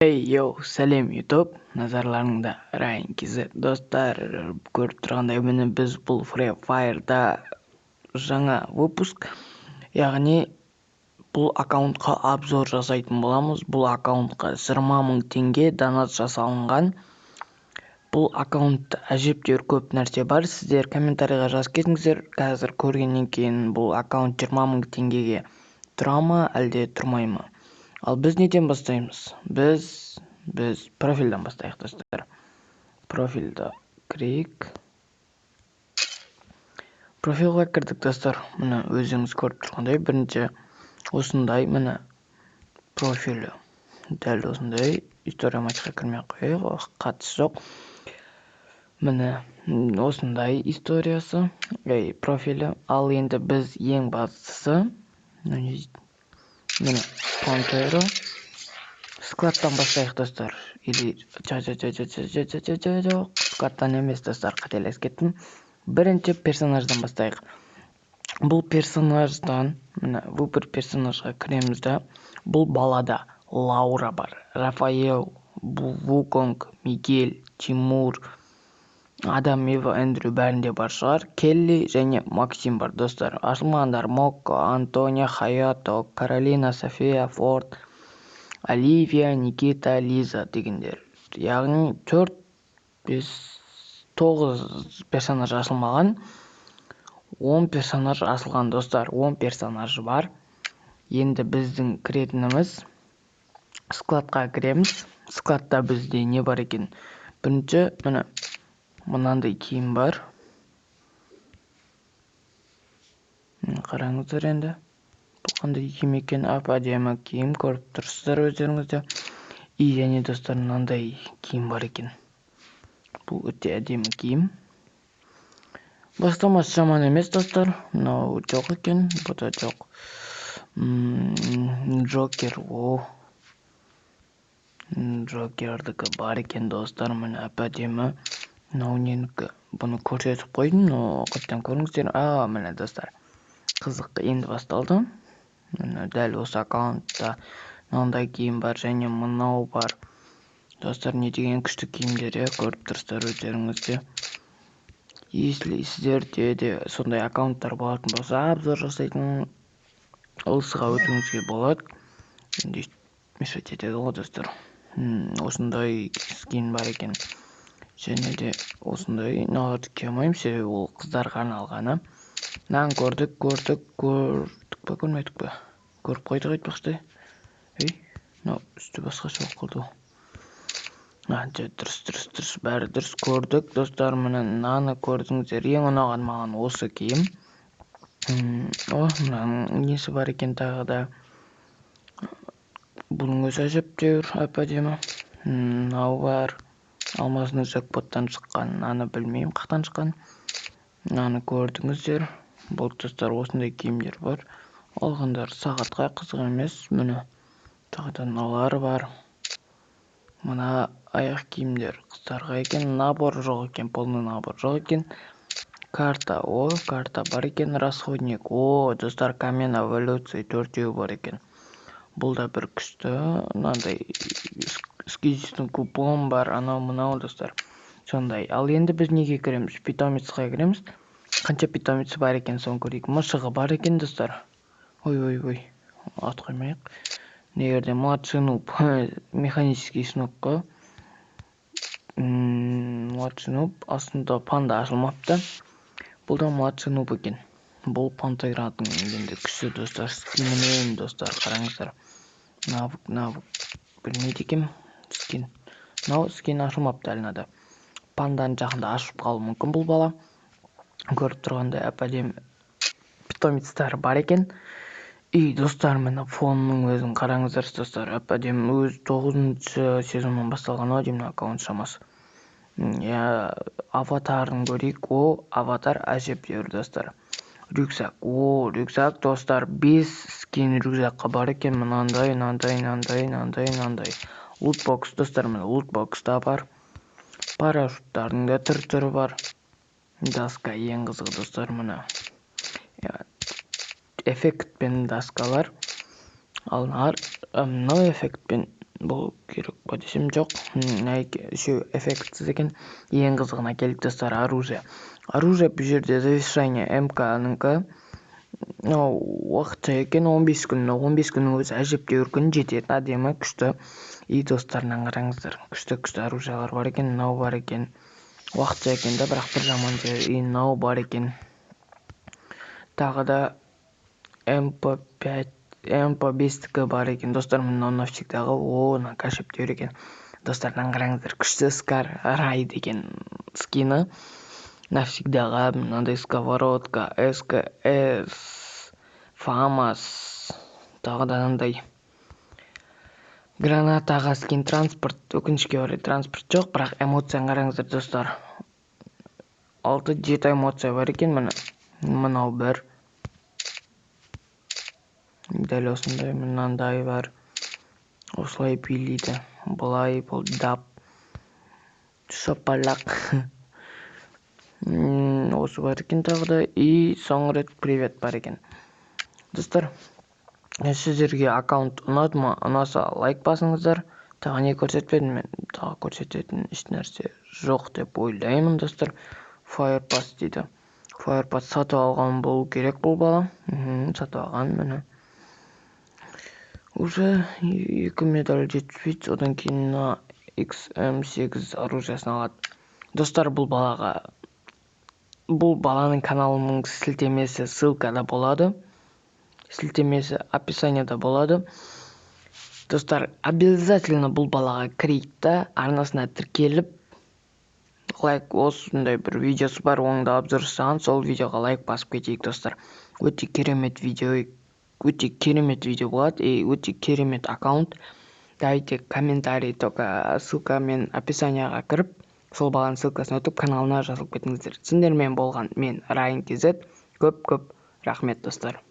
Эй, йоу, сәлем, YouTube! Назарларыңда Райан KZ. Достар, көріп тұрғандай, міне, біз бұл Free Fire'да жаңа выпуск. Яғни бұл аккаунтқа обзор жасайтын боламыз. Бұл аккаунтқа 20 мың теңге донат жасалынған. Бұл аккаунтта әжептәуір көп нәрсе бар. Сіздер комментарийға жазып кетіңіздер. Қазір көргеннен кейін бұл аккаунт 20 мың теңгеге тұра ма, әлде тұрмай ма? Ал біз неден бастаймыз? Біз профильден бастайық, достар. Профильді кірейік. Профильға кірдік, достар. Міне, өздеріңіз көріп тұрғандай, бірінші осындай, міне, профилі дәл осындай. История матчқа кірмей ақ қояйық, қатысы жоқ. Міне, осындай историясы, ей, профилі. Ал енді біз ең бастысы, міне, Пантеро. Складтан бастайық, достар. Или жоқ, складтан емес, достар, қателесіп кеттім. Бірінші персонаждан бастайық. Бұл персонаждан, міне, выбор персонажға кіреміз да. Бұл балада Лаура бар, Рафаэл, Вуконг, Мигель, Тимур, Адам, Ева, Эндрю бәрінде бар шығар, Келли және Максим бар, достар. Ашылмағандар: Мокко, Антония, Хаято, Каролина, София, Форд, Оливия, Никита, Лиза дегендер. Яғни төрт, бес, тоғыз персонаж ашылмаған, 10 персонаж ашылған, достар. 10 персонаж бар. Енді біздің кіретініміз складқа кіреміз. Складта бізде не бар екен? Бірінші, міне, мынандай киім бар. Қараңыздар енді, бұл қандай киім екен? Әп әдемі киім, көріп тұрсыздар өздеріңіз де. И және, достар, мынандай киім бар екен. Бұл өте әдемі киім. Бастамасы жаман емес, достар. Мынау жоқ екен, бұл да жоқ. Джокер, о, Джокердікі бар екен, достар. Міне, әп әдемі. Мынау ненікі? Бұны көрсетіп қойдым, но қайтадан көріңіздер. А, міне, достар, қызық енді басталды. Міне, дәл осы аккаунтта мынандай киім бар және мынау бар, достар. Не деген күшті киімдер, иә? Көріп тұрсыздар өздеріңіз де. Если сіздерде де сондай аккаунттар болатын болса, обзор жасайтын осыға өтуіңізге болады. Енді мешать етеді ғой, достар. Осындай скин бар екен және де осындай. Мыналарды кие алмаймын, себебі ол қыздарға арналғаны. Мынаны көрдік, көрдік, көрдік па, көрмедік па? Көріп қойдық айтпақшы. Ей, мынау үсті басқаша болып қалды ғой. А, дұрыс, дұрыс, дұрыс, бәрі дұрыс, көрдік, достар. Міне, мынаны көрдіңіздер. Ең ұнаған маған осы киім. О, мынаның несі бар екен тағы да? Бұның өзі әжептәуір әп әдемі. Мынау бар, алмазный джекпоттан шыққан. Мынаны білмеймін қаяқтан шыққан. Мынаны көрдіңіздер. Болды, достар, осындай киімдер бар. Алғандар сағатқа қызық емес. Міне, тағы да мыналар бар. Мына аяқ киімдер қыздарға екен. Набор жоқ екен, полный набор жоқ екен. Карта, о, карта бар екен. Расходник, о, достар, камень эволюции төртеуі бар екен. Бұл да бір күшті. Мынандай скидочный купон бар, анау мынау, достар, сондай. Ал енді біз неге кіреміз? Питомецқа кіреміз. Қанша питомец бар екен, соны көрейік. Мысығы бар екен, достар. Ой, ой, ой, ат қоймайық. Мына жерде младший нуб, механический щенок қой, младший нуб. Астында панда ашылмапты. Бұл да младший нуб екен. Бұл Пантерадың енді күші, достар, скинімен. Достар, қараңыздар. Навык, навык білмейді екенмін. Скин, мынау скин ашылмапты әлі. Мынада панданы жақында ашып қалуы мүмкін бұл бала. Көріп тұрғандай, әп әдемі питомецтар бар екен. И, достар, міне, фонның өзін қараңыздаршы, достар, әп әдемі. Өзі тоғызыншы сезоннан басталған ау деймін аккаунт шамасы, иә. Аватарын көрейік. О, аватар әжептәуір, достар. Рюкзак, о, рюкзак, достар, бес скин рюкзакқа бар екен: мынандай, мынандай, мынандай, мынандай, мынандай. Лутбокс, достар, міне, лутбокс та бар. Парашюттардың да түр түрі бар. Доска, ең қызығы, достар, міне, эффектпен доскалар. Ал мынау эффектпен. Бұл керек па десем, жоқ, үшеуі эффектсіз екен. Ең қызығына келдік, достар, оружие. Оружие бұл жерде завершение МК-нікі. Мынау уақытша екен, 15 күн. 15 күннің өзі әжептәуір күн, жетеді, әдемі, күшті. И, достар, мынаны қараңыздар, күшті күшті оружиялар бар екен. Мынау бар екен, уақытша екен да, бірақ бір жаман жері. И мынау бар екен, тағы да МП5, МП5-тікі бар екен, достар. Мынау навсегдаға, о, мына әжептәуір екен, достар. Мынаны қараңыздар, күшті Скар Рай деген скині навсегдаға. Мынандай сковородка, СКС, ФАМАС, тағы да мынандай гранатаға скин, транспорт. Өкінішке орай, транспорт жоқ, бірақ эмоцияны қараңыздар, достар, алты, жеті эмоция бар екен. Міне, мынау бір дәл осындай, мынандай бар, осылай билейді, былай. Бұл дап шапалақ, осы бар екен тағы да. И соңғы рет привет бар екен. Достар, сіздерге аккаунт ұнады ма? Ұнаса, лайк басыңыздар. Тағы не көрсетпедім мен? Тағы көрсететін ешнәрсе жоқ деп ойлаймын, достар. Fire Pass дейді. Fire Pass сатып алған болу керек бұл бала, сатып алған. Міне, уже екі медаль жетіспейді, одан кейін мына XM8 оружиесін алады. Достар, бұл балаға, бұл баланың каналының сілтемесі ссылкада болады, сілтемесі описанияда болады. Достар, обязательно бұл балаға кірейік та, арнасына тіркеліп, лайк, осындай бір видеосы бар, оның да обзор жасаған, сол видеоға лайк басып кетейік, достар. Өте керемет видео, өте керемет видео болады и өте керемет аккаунт. Давайте комментарий, только ссылкамен описанияға кіріп, сол баланың ссылкасына өтіп, каналына жазылып кетіңіздер. Сендермен болған мен, Райын KZ. Көп көп рахмет, достар.